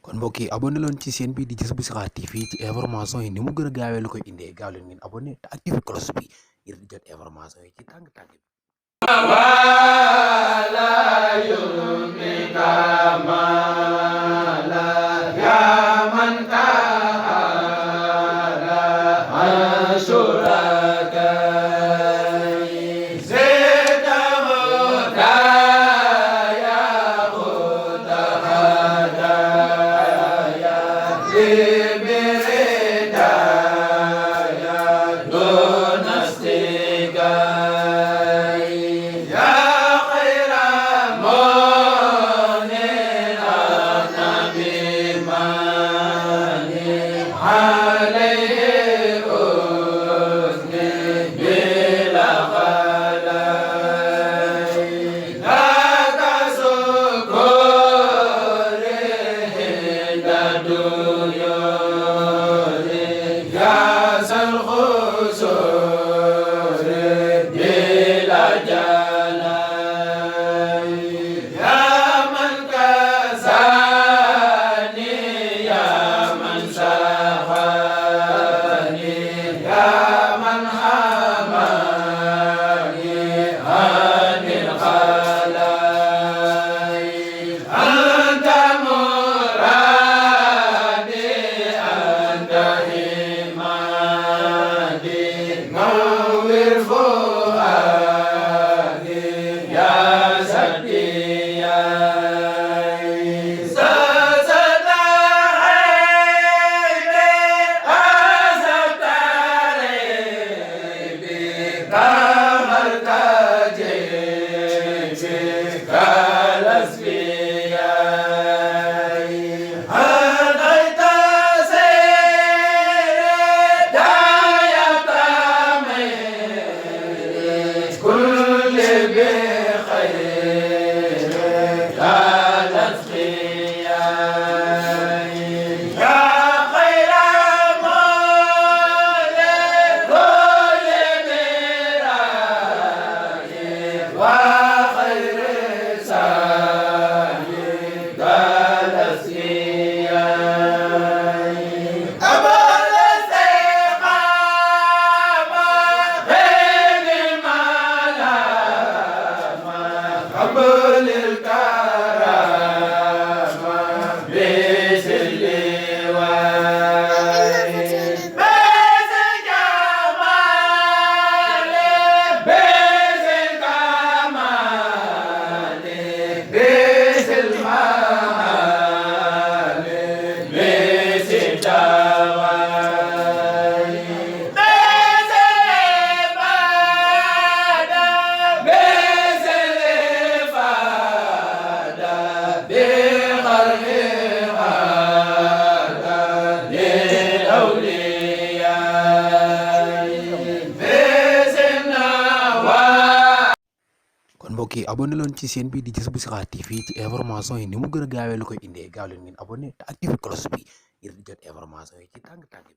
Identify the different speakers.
Speaker 1: kon mbokk yi abonné leen ci chaîne bi di Jazboul Chirakh TV ci information yi ni mu gën a gaawee lu koy indee gaaw leen ngeen abonné te activé cloche bi ngir di jot information yi ci tàng-tàng bi. kon mbokk yi abonné leen ci chaîne bi di Jazboul Chirakh TV ci information yi ni mu gën a gaawee lu koy indee gaaw leen ngeen abonné te activé cloche bi ngir di jot information yi ci tàng-tàng bi.